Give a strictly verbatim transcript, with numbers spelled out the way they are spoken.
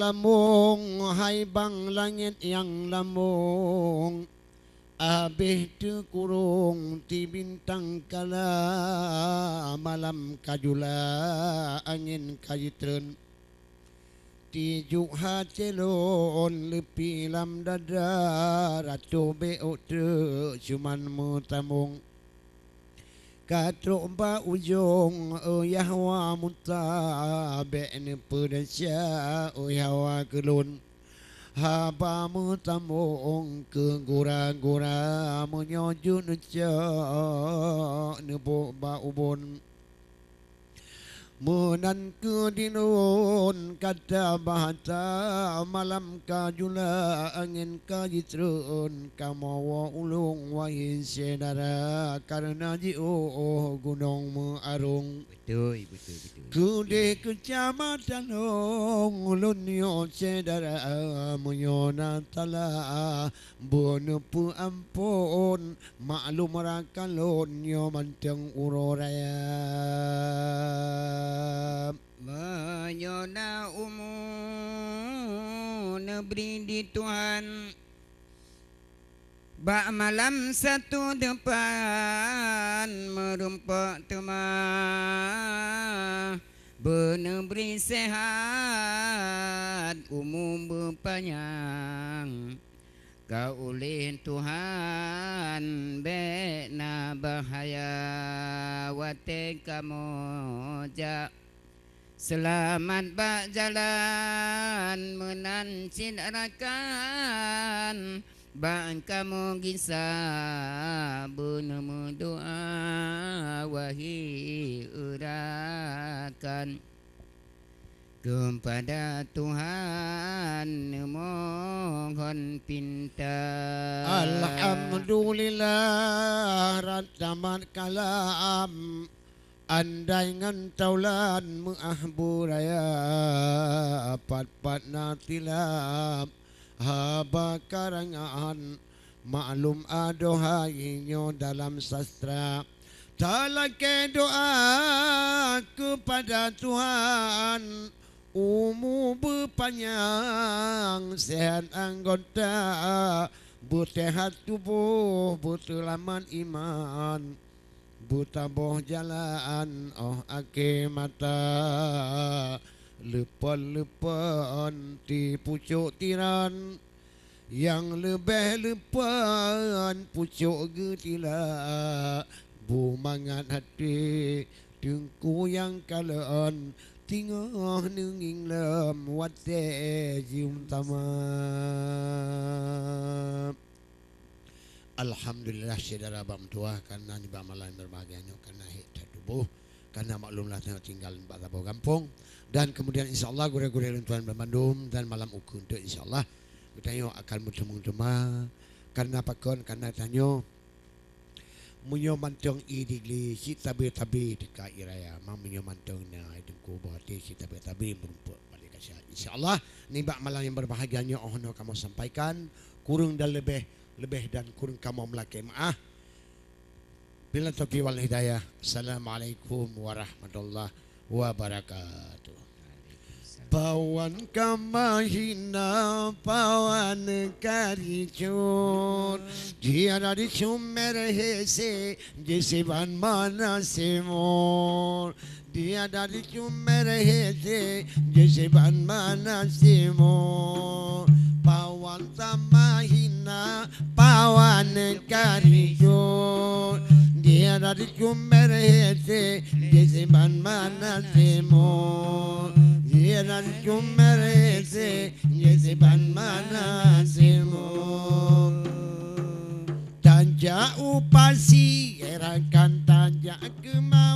Lambong hai bang langét nyang lambong, abéh teukurong ti bintang kala, malam ka jula angén ka jitreun. Tijuek hase lôn leupie lam dada, ratoh bèk ôk treuk cuman meutamong. Ka trok bak ujong, oi Yahwa Muta, bèk neupeudesya, oi Yahwa keu lôn. Haba meutamong keu gura-gura, meunyoe jeuet neucok neuboh bak ubon. Meunan keuh di lôn kata bahasa, malam ka jula angén ka jitreun, kamoe woe ulôn wahé syedara, kareuna jiôh gunong meuarong. Beutôi, beutôi, beutôi. Keudeh keucamatan ulôn nyoe syedara, meunyoe na salah, beuneupeuamphon, maklum rakan lôn nyoe mantong uroe raya. Meunyoe na umu neubri di Tuhan, bak malam satu depan meurumpok teuma, beuneubri sehat umu beupanyang. Ka uleh Tuhan bèk na bahaya watèe kamoe jak. Seulamat bak jalan meunan cit rakan, bak kamoe gisa beuneumeudoa wahé rakan. Keupada Tuhan neumohon pinta. Alhamdulillah, rot tamat kalam. Andai ngon taulan meuah beuraya, pat-pat na tilap haba karangan. Maklum adohai nyoe dalam sastra. Talakèe doa keupada Tuhan, umu beupanyang, seuhat anggota, beuseuhat tuboh, beuseulamat iman, beutaboh jalan 'oh akhé masa. Leupon-leupon ti pucok tiran, nyang leubeh leupon pucok geutilak. Beumangat até Teungku nyang kalon, teungoh neungieng lom watèe jiôh tamat. Alhamdulillah, syedara bak meutuwah, kareuna nibak malam nyang berbahagia nyoe, kareuna hék that tuboh, kareuna maklumlah tanyoe tinggai nibak saboh gampông. Dan kemudian, insya Allah, gurèe-gurèe lôn tuan banmandum dan malam ukeue teuk, insya Allah, geutanyoe akan meuteumèe teuma. Kareuna pakon? Kareuna tanyoe meunyoe mantong ié di glé, cit sabe-sabe teuka ié raya. Ma meunyoe mantong na ié teungku boh até, cit sabe-sabe meurumpok bak lé kaca. Insya Allah, nibak malam nyang berbahagia nyoe 'oh noe kamoe sampaikan, kureueng dan leubeh, leubeh dan kureueng kamoe meulakèe meu'ah. Billahi taufiq wal hidayah. Assalamualaikum warahmatullahi wabarakatuh. Pawan ka mahina, pawan ka ricut, dia dari sumber hese, jisiban mana simur. Dia dari sumber hese, jisiban mana simur. Pawan ka mahina, pawan ka ricut. Dia dari sumber hese, jisiban mana simur. Dia dari sumber hese, jisiban mana simur. Tajak u pasi, rakan tajak keumah.